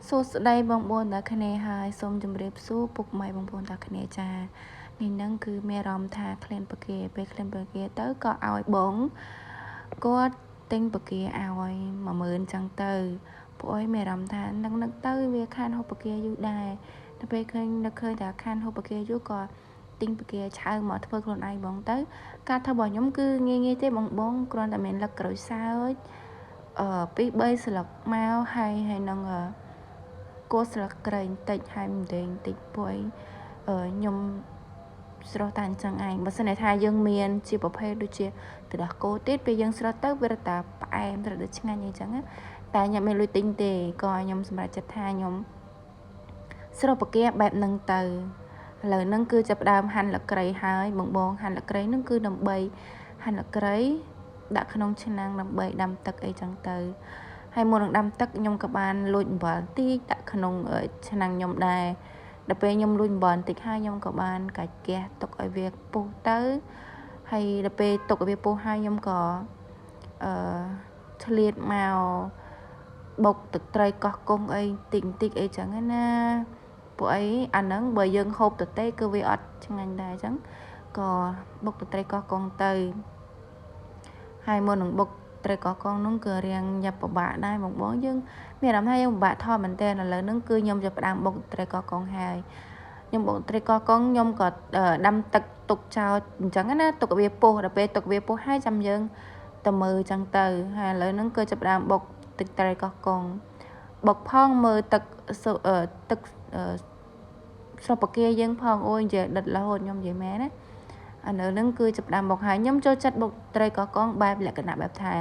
សួស្តីបងប្អូនទាំងគ្នាហើយសូមជម្រាបសួរពុកម៉ែបងប្អូនទាំងគ្នាចានេះនឹងគឺមានអារម្មណ៍ថាក្លៀនពគាពេលក្លៀនពគាទៅក៏ឲ្យបងគាត់ទិញពគាឲ្យ10000ចឹងទៅពួកអីមានអារម្មណ៍ថានឹងនឹកទៅវាខានហូបពគាយូរដែរតែពេលឃើញនឹកឃើញថាខានហូបពគាយូរក៏ទិញពគាឆៅមកធ្វើខ្លួនឯងបងទៅការធ្វើរបស់ខ្ញុំគឺងាយងាយទេបងបងគ្រាន់តែមានលឹកក្រូចសើចអឺ2 3ស្លឹកមកហើយហើយនឹងអឺគល់ស្លឹកគ្រៃបន្តិចហើយម្ទេសបន្តិចពួកអីខ្ញុំស្រស់តែអញ្ចឹងឯងបើសិនតែថាយើងមានជាប្រភេទដូចជាទឹកដោះគោទៀតពេលយើងស្រស់ទៅវារត់តែផ្អែមរត់តែឆ្ងាញ់អីចឹងតែខ្ញុំមានលុយទិញទេក៏ខ្ញុំសម្រេចចិត្តថាខ្ញុំស្រស់ពគាបែបហ្នឹងទៅឥឡូវហ្នឹងគឺចាប់ផ្ដើមហាន់លក្រីហើយបងបងហាន់លក្រីហ្នឹងគឺដើម្បីហាន់លក្រីដាក់ក្នុងឆ្នាំងដើម្បីដាំទឹកអីចឹងទៅហើយមុននឹងដាំទឹកខ្ញុំក៏បានលួចអំបិលតិចដាក់ក្នុងឆ្នាំងខ្ញុំដែរដល់ពេលខ្ញុំលួចអំបិលបន្តិចហើយខ្ញុំក៏បានកាច់ហ្គាសទុកឲ្យវាពុះទៅហើយដល់ពេលទុកឲ្យវាពុះហើយខ្ញុំក៏អឺឆ្លៀតមកបុកទឹកត្រីកោះកុងអីតិចតិចអីចឹងណាពួកអីអាហ្នឹងបើយើងហូបទៅទេគឺវាអត់ឆ្ងាញ់ដែរអញ្ចឹងក៏បុកទឹកត្រីកោះកុងទៅហើយមុននឹងបុកត្រីកោះកុងនោះគឺរៀងញាប់ពិបាកដែរបងបងយើងមានអារម្មណ៍ថាយើងពិបាកថតមែនតើឥឡូវហ្នឹងគឺខ្ញុំចាប់ផ្ដើមបុកត្រីកោះកុងហើយខ្ញុំបុកត្រីកោះកុងខ្ញុំក៏ដាំទឹកទុកចោលអញ្ចឹងណាទុកឲ្យវាពុះដល់ពេលទុកវាពុះហើយចាំយើងទៅមើលអញ្ចឹងទៅហើយឥឡូវហ្នឹងគឺចាប់ផ្ដើមបុកទឹកត្រីកោះកុងបុកផងមើលទឹកទឹកស្រុះពគាយើងផងអូយនិយាយដិតរហូតខ្ញុំនិយាយមែនណាអានៅហ្នឹងគឺចាប់ផ្ដើមបុកហើយខ្ញុំចូលចិត្តបុកត្រីកោះកុងបែបលក្ខណៈបែបថា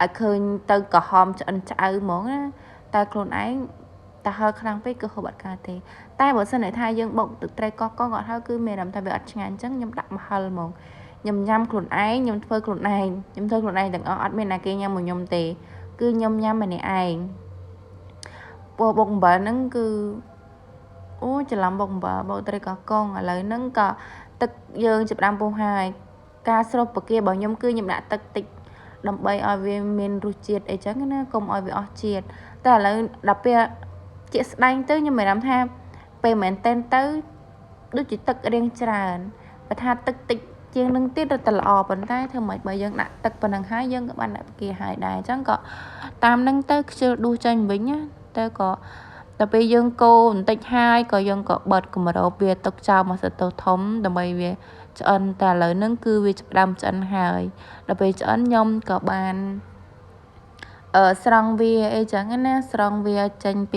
ឲ្យឃើញទៅក្រហមឆ្អិនឆ្អៅហ្មងណាតែខ្លួនឯងតែហើខ្លាំងពេកគឺហូបអត់កើតទេតែបើសិនតែថាយើងបុកទឹកត្រីកោះកុងអត់ហើយគឺមានអារម្មណ៍ថាវាអត់ឆ្ងាញ់អញ្ចឹងខ្ញុំដាក់ម្ហិលហ្មងខ្ញុំញ៉ាំខ្លួនឯងខ្ញុំធ្វើខ្លួនឯងខ្ញុំធ្វើខ្លួនឯងទាំងអស់អត់មានណាគេញ៉ាំមួយខ្ញុំទេគឺខ្ញុំញ៉ាំម្នាក់ឯងពោះបុកអំបិលហ្នឹងគឺអូច្រឡំបុកអំបិលបុកត្រីកោះកុងឥឡូវហ្នឹងក៏ទឹកយើងចាប់ផ្ដើមពុះហើយការស្រុះពគារបស់ខ្ញុំគឺខ្ញុំដាក់ទឹកតិចដើម្បីឲ្យវាមានរសជាតិអីចឹងណាកុំឲ្យវាអស់ជាតិតែឥឡូវដល់ពេលជាក់ស្ដែងទៅខ្ញុំមានអារម្មណ៍ថាពេលមែនតែនទៅដូចជាទឹករៀងច្រើនបើថាទឹកតិចជាងនឹងទៀតរត់តែល្អប៉ុន្តែធ្វើម៉េចបើយើងដាក់ទឹកប៉ុណ្ណឹងហើយយើងក៏បានដាក់ពគាហើយដែរអញ្ចឹងក៏តាមនឹងទៅខ្ជិលដួសចេញវិញណាទៅក៏ដល់ពេលយើងកូរបន្តិចហើយក៏យើងក៏បិទគម្របវាទុកចោលមួយសន្ទុះធំដើម្បីវាឆ្អិនតែឥឡូវហ្នឹងគឺវាចាប់ផ្ដើមឆ្អិនហើយដល់ពេលឆ្អិនខ្ញុំក៏បានអឺស្រង់វាអីចឹងណាស្រង់វាចេញពី